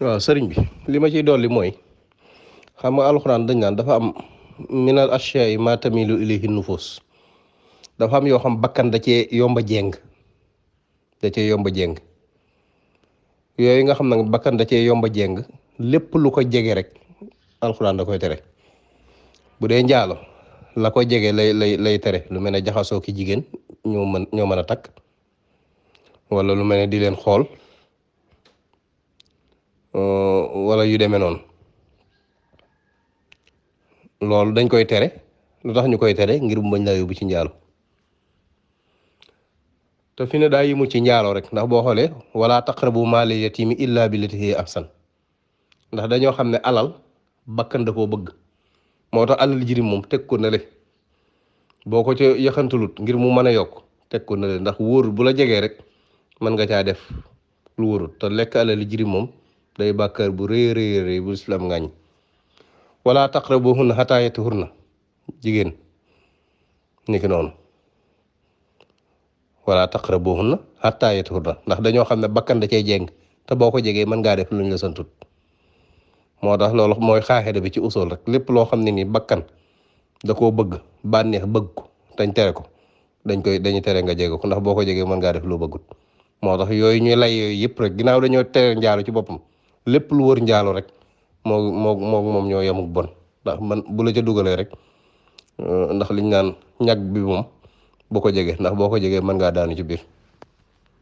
waaw sëriñ bi li ma ciy dolli mooy xam nga alxuraan dañ naan dafa am minal ashya'i ma tamilu ilayhi nufus. dafa am yoo xam bakkan da cee yomba jéng da cee yomba jéng yooyu nga xam nag bakkan da cee yomba jéng lépp lu ko jege rek alxuraan da koy tere. bu dee njaalo la ko jege lay tere lu mel ne jaxasoo ki jigéen ñoo mën a takk, wala lu mel ne di leen xool, wala yu demee noonu. loolu dañ koy tere. lu tax ñu koy tere ngir mu bañ laa yóbbu ci njaalo. te fi ne daa yimu ci njaaloo rek, ndax boo xoolee wala taqrabu maala yatimi illa billati hiya ahsan. ndax dañoo xam ne alal bakkan da koo bëgg, moo tax alal jirim moom teg ko na le boo ko ca yaxantulut ngir mu mën a yokk teg ko na le, ndax wóorul bu la jegee rek mën nga caa def lu wóorul. te lekk alal jirim moom day bàkkaar bu rëy rëy rëy bu islam ngaañ. wala taqrabuhunna hattaa yatuhurna jigéen niki noonu wala taqrabuhunna hattaa yatuhurna, ndax dañoo xam ne bakkan da cay jeng te boo ko jegee mën ngaa def lu ñu la santut. moo tax loolu mooy xaaxida bi ci usul rek, lépp loo xam ne nii bakkan da koo bëgg, bànneex bëgg ko dañ tere ko, dañuy tere nga jege ko, ndax boo ko jegee mën ngaa def loo bëggut. moo tax yooyu ñuy lay yooyu yëpp rek ginnaaw dañoo tere njaalo ci boppam, lépp lu wër njaalo rek moom ñoo yemuk bon. ndax man bu la ca dugalee rek ndax liñ naan ñag bi moom bu ko jegee, ndax boo ko jegee mën ngaa daanu ci biir.